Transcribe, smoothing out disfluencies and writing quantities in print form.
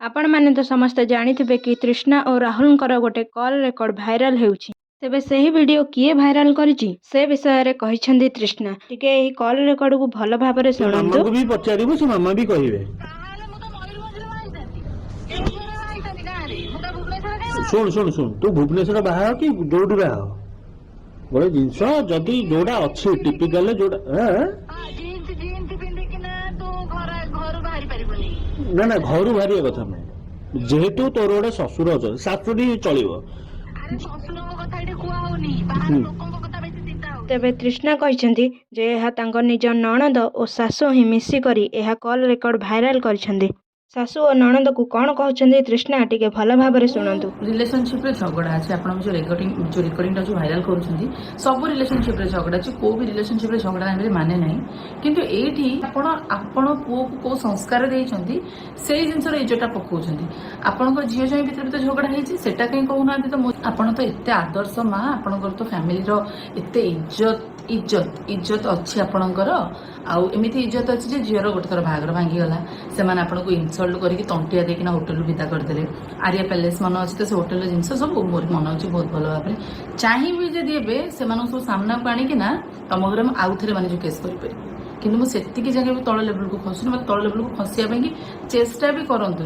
ଆପଣମାନେ ତ ସମସ୍ତେ ଜାଣିଥିବେ କି ତୃଷ୍ଣା ଓ ରାହୁଲଙ୍କର ଗୋଟେ କଲ୍ ରେକର୍ଡ ଭାଇରାଲ ହେଉଛି। ତେବେ ସେହି ଭିଡିଓ କିଏ ଭାଇରାଲ କରିଛି, ସେ ବିଷୟରେ କହିଛନ୍ତି ତୃଷ୍ଣା। ଟିକେ ଏହି କଲ୍ ରେକର୍ଡକୁ ଭଲ ଭାବରେ ସେ ଶୁଣନ୍ତୁ। ମାମାକୁ ବି ପଚାରିବୁ, ସେ ମାମା ବି କହିବେ। ତାହେଲେ ମୁଁ ତ ମୟୂରଭଞ୍ଜରେ ବାହା ହେଇଥାନ୍ତି, କେଉଁଝରରେ ବାହା ହେଇଥାନ୍ତି ଗାଁରେ। ମୁଁ ତ ଭୁବନେଶ୍ୱରରେ କାଇଁ ବାହା ଶୁଣ, ଶୁଣ, ଶୁଣ, ତୁ ଭୁବନେଶ୍ୱର ବାହା ହ କି ଯୋଉଠି ବାହା ହ, ଗୋଟେ ଜିନିଷ ଯଦି ଯୋଉଟା ଅଛି ଟିପିକାଲ ଯୋଉଟା ଆଁ? ହଁ, ଜିନ୍ସ ଜିନ୍ସ ପିନ୍ଧିକିନା ତୁ ଘରୁ ବାହାରି ପାରିବୁନି। ନା ନା, ଘରୁ ବାହାରିବା କଥା ନୁହେଁ। ଯେହେତୁ ତୋର ଗୋଟେ ଶ୍ୱଶୁର ଅଛନ୍ତି, ଶାଶୁଟି ଚଳିବ। ଆରେ, ଶ୍ୱଶୁରଙ୍କ କଥା ଏଠି କୁହା ହଉନି, ବାହାର ଲୋକଙ୍କ କଥା ବେଶୀ ଚିନ୍ତା ହଉଛି। ତେବେ ତୃଷ୍ଣା କହିଛନ୍ତି ଯେ ଏହା ତାଙ୍କ ନିଜ ନଣନ୍ଦ ଓ ଶାଶୁ ହିଁ ମିଶିକରି ଏହା କଲ୍ ରେକର୍ଡ ଭାଇରାଲ କରିଛନ୍ତି। ଶାଶୁ ଓ ନଣନ୍ଦକୁ କ'ଣ କହୁଛନ୍ତି ତୃଷ୍ଣା, ଟିକେ ଭଲ ଭାବରେ ଶୁଣନ୍ତୁ। ରିଲେସନସିପ୍ରେ ଝଗଡ଼ା ଅଛି। ଆପଣଙ୍କ ଯୋଉ ରେକର୍ଡିଂଟା ଯୋଉ ଭାଇରାଲ କରୁଛନ୍ତି, ସବୁ ରିଲେସନସିପ୍ରେ ଝଗଡ଼ା ଅଛି। କୋଉ ବି ରିଲେସନସିପ୍ରେ ଝଗଡ଼ା ନାହିଁ ବୋଲି ମାନେ ନାହିଁ। କିନ୍ତୁ ଏଇଠି ଆପଣ ଆପଣ ପୁଅକୁ କୋଉ ସଂସ୍କାର ଦେଇଛନ୍ତି, ସେଇ ଜିନିଷର ଇଜ୍ଜତଟା ପକଉଛନ୍ତି। ଆପଣଙ୍କ ଝିଅ ଜ୍ୱାଇଁ ଭିତରେ ବି ତ ଝଗଡ଼ା ହେଇଛି, ସେଟା କାହିଁ କହୁନାହାନ୍ତି? ତ ଆପଣ ତ ଏତେ ଆଦର୍ଶ ମା, ଆପଣଙ୍କର ତ ଫ୍ୟାମିଲିର ଏତେ ଇଜ୍ଜତ ଇଜ୍ଜତ ଇଜ୍ଜତ ଅଛି ଆପଣଙ୍କର। ଆଉ ଏମିତି ଇଜ୍ଜତ ଅଛି ଯେ ଝିଅର ଗୋଟେ ଥର ବାହାଘର ଭାଙ୍ଗିଗଲା, ସେମାନେ ଆପଣଙ୍କୁ ଇନସଲ୍ଟ କରିକି ତଣ୍ଟିଆ ଦେଇକିନା ହୋଟେଲରୁ ବିଦା କରିଦେଲେ। ଆରିଆ ପ୍ୟାଲେସ୍ ମନେ ଅଛି ତ, ସେ ହୋଟେଲର ଜିନିଷ ସବୁ ମୋର ମନେ ଅଛି ବହୁତ ଭଲ ଭାବରେ। ଚାହିଁବି ଯଦି ଏବେ ସେମାନଙ୍କୁ ସବୁ ସାମ୍ନାକୁ ଆଣିକିନା ତମ ଘରେ ମୁଁ ଆଉ ଥରେ ମାନେ ଯୋଉ କେସ୍ କରିପାରିବି। କିନ୍ତୁ ମୁଁ ସେତିକି ଜାଗା ବି ତଳ ଲେବୁଲକୁ ଖସୁନି। ମୋତେ ତଳ ଲେବୁଲକୁ ଖସିବା ପାଇଁ କି ଚେଷ୍ଟା ବି କରନ୍ତୁନି।